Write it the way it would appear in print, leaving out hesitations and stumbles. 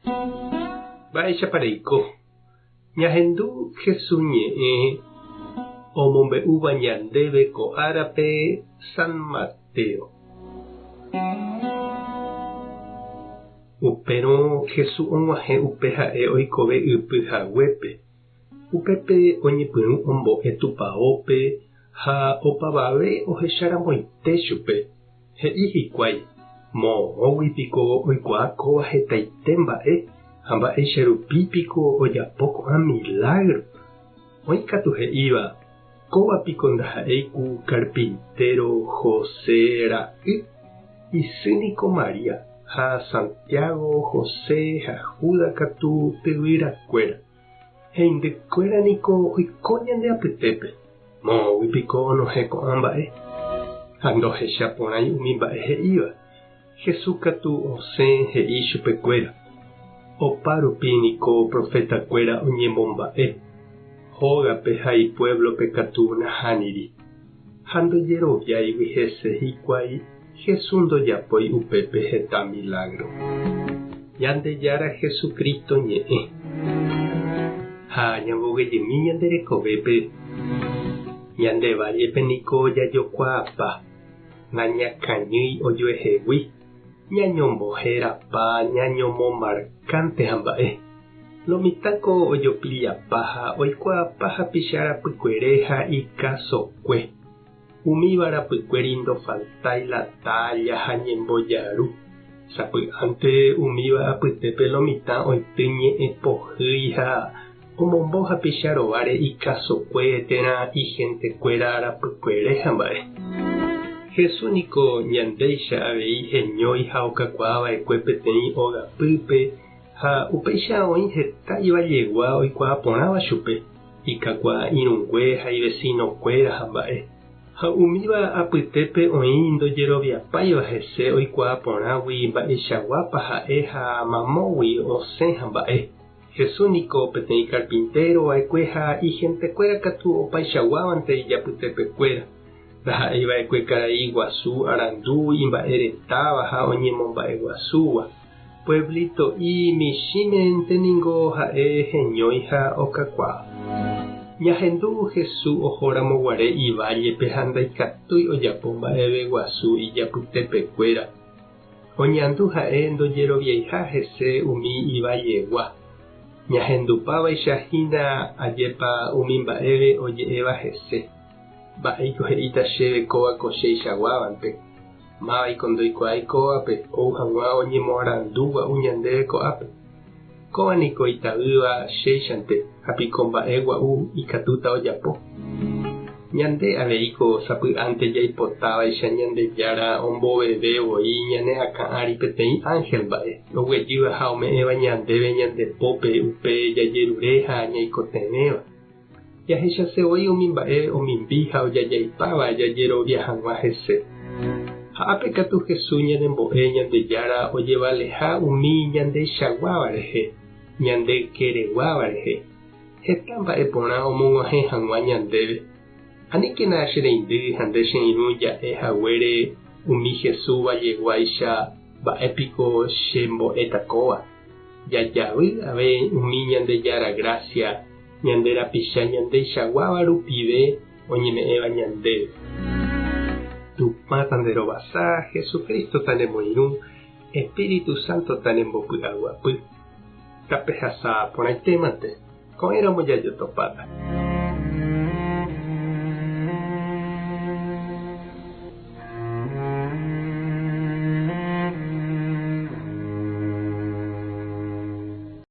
Mba'éichapa reiko? Ñahendu Jesús ñe'ẽ omombe'úva ñandéve ko árape San Mateo. Upérõ Jesús og̃uahẽ upe ha'e oikove ypy haguépe. Upépe oñepyrũ ombo'e tupaópe ha opavave ohecharamoite chupe. He'i hikuái, Moõgui piko oikuaa kóva hetaite mba'e ha mba'éicha rupi piko ojapo ko'ã milágro? Oĩ katu he'íva, Kóva piko ndaha'éi ku karpintéro José ra'y? Isy niko María, ha Santiago, José ha Judas katu tyvyrakuéra. Heindykuéra niko oiko ñande apytépe, moõgui piko onohẽ ko'ã mba'e? Ha ndohecha porãi umi mba'e he'íva. Jesús katu osẽ he'i chupekuéra, Opa rupi niko profetakuéra oñemomba'e, hógape ha ipuévlope katu nahániri. Ha ndojeroviáigui hese hikuái, Jesús ndojapói upépe heta milágro. Ñandejára Jesucristo ñe'ẽ. Ha ñamboguejymi ñande rekovépe, ñande vállepe niko jajokuaapa, nañakañýi ojuehegui, ñañomboherapa, ñañomomarkánte ha mba'e. Lo mitãko ojopillapa ha oikuaapa hapicha rapykuere ha ikasokue. Umíva rapykuéri ndofaltái la tálla ha ñembojaru. Sapy'ánte umíva apytépe lo mitã oity ñe'ẽ pohýi ha omombo hapicha rováre ikasokue térã ihentekuéra rapykuere ha mba'e. Jesús niko ñandéicha avei heñói ha okakuaa va'ekue peteĩ ogapýpe ha upéicha oĩ heta ivallegua oikuaa porãva chupe. Ikakuaa irũngue ha ivesinokuéra ha mba'e. Ha umíva apytépe oĩ ndojeroviapáiva hese oikuaa porãgui mba'eichaguápa ha'e ha mamógui osẽ ha mba'e. Jesús niko peteĩ karpintéro va'ekue ha ihentekuéra katu opaichaguávante ijapytepekuéra. Ndaha'éi va'ekue karai guasu arandu imba'e retáva ha oñemomba'eguasúva. Pueblito'i michĩmente ningo ha'e heñói ha okakuaa. Ñahendu Jesús ohóramo guare ivállepe ha ndaikatúi ojapo mba'eve guasu ijapytepekuéra. Oñandu ha'e ndojeroviaiha hese umi ivallegua. Ñahendupávaicha hína ajépa umi mba'eve oje'éva hese. Mba'éiko he'íta chéve kóva ko cheichaguávante? Mávaiko ndoikuaái kóvape ou hag̃ua oñemoarandu gua'u ñandéve ko'ápe? Kóva niko itavýva chéichante ha piko mba'e gua'u ikatúta ojapo? Ñande aveíko sapy'ánte jaipotávaicha Ñandejára omboveve voi ñane akã ári peteĩ ánhel mba'e, oguejýva ha ome'ẽva ñandéve ñande pópe upe jajerure ha ñaikotevẽva. Jahechase voi umi mba'e omimbi ha ojajaipáva jajerovia hag̃ua hese. Ha ápe katu Jesús ñanembo'e Ñandejára ojevaleha umi ñandeichaguáva rehe, ñande ykereguáva rehe, heta mba'e porã omog̃uahẽ hag̃ua ñandéve. Aníkena che reindy ha nde che irũ ja'e haguére umi Jesús valleguáicha mba'e piko che mbo'éta kóva. Jajavy ave umi Ñandejára grásia ñande rapicha ñandeichaguáva rupive oñeme'ẽva ñandéve. Tupã tanderovasa, Jesucristo tanemoirũ, Espíritu Santo tanembopy'aguapy. Tapehasa porãitémante, ko'ẽramo jajotopáta.